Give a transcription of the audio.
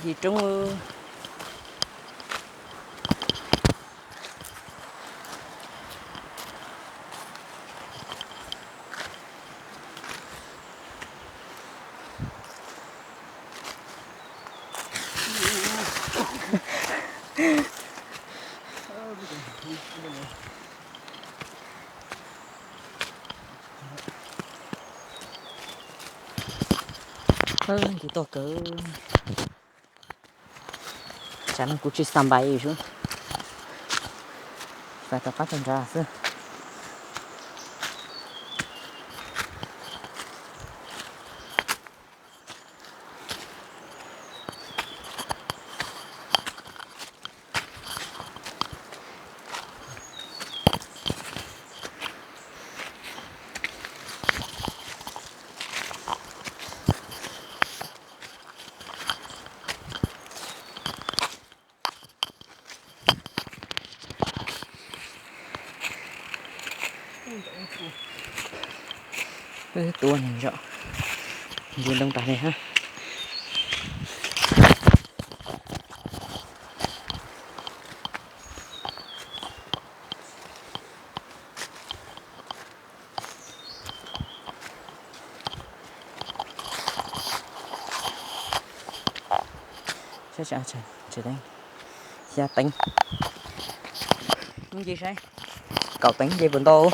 Yim roob. Tus toj kawg. Tsam no kuv tsis xa npais xwb, xa rov qab tag nrho xwb. Peb tua nws zom ntsia ntoo tas li hab. Xya teev, nce saib, kaum teev nce puas ntau.